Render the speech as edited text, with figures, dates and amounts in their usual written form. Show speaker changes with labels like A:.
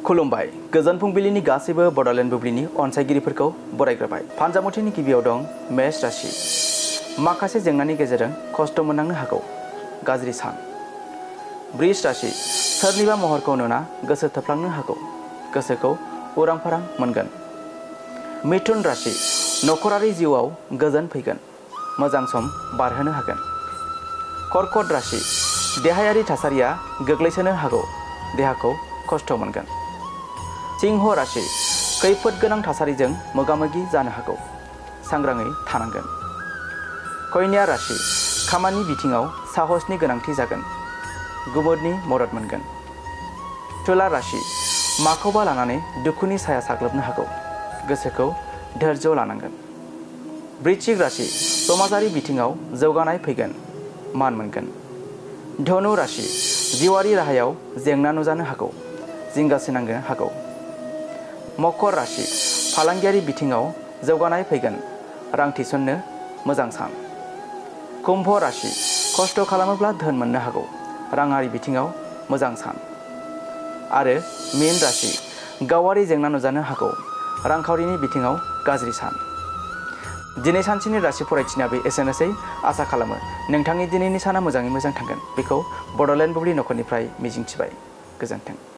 A: खुलुमबाय गोजोन फुंबिलिनि गासैबो बड'लेण्ड बुब्लिनि अनसायगिरिफोरखौ बरायग्रोबाय। फानजामुथिनि गिबियाव दं मेष राशि। माखासे जेंनानि गेजेरजों खस्थ' मोननांनो हागौ। गाज्रि सान। वृष राशि। सोरनिबा महरखौ नुना गोसो थोफ्लांनो हागौ। गोसोखौ उरां फारां मोनगोन। मिथुन राशि। नखरारि जिउआव गोजोन फैगोन। मोजां सम बारहोनो हागोन। कर्कट राशि। देहायारि थासारिया गोग्लैसोनो हागौ। देहाखौ खस्थ' मोनगोन। सिंह राशि। खैफोद गोनां थासारिजों मोगा-मोगि जानो हागौ। सांग्राङै थानांगोन। कन्या राशि। खामानि बिथिङाव साहसनि गोनांथि जागोन। गुबुननि मदद मोनगोन। तुला राशि। माखौबा लानानै दुखुनि साया साग्लोबनो हागौ। गोसोखौ धैर्य लानांगोन। वृश्चिक राशि। समाजारि बिथिङाव जौगानाय फैगोन। मान मोनगोन। धनु राशि। जिउआरि राहायाव जेंना नुजानो हागौ। जिंगासिनांनो हागौ। मकर राशि। फालांगियारि बिथिङाव जौगानाय फैगोन। रां थिसननो मोजां सान। कुम्भ राशि। खस्थ' खालामोब्ला धोन मोननो हागौ। राङारि बिथिङाव मोजां सान। आरो मीन राशि। गावारि जेंना नुजानो हागौ। रांखावरिनि बिथिङाव गाज्रि सान। दिनै सानसेनि राशि फरायथिनायाबो एसेनोसै। आसा खालामो नोंथांनि दिनैनि साना मोजाङै मोजां थांगोन। बेखौ बड'लेण्ड बुब्लि नखरनिफ्राय मिजिंथिबाय। गोजोन्थों।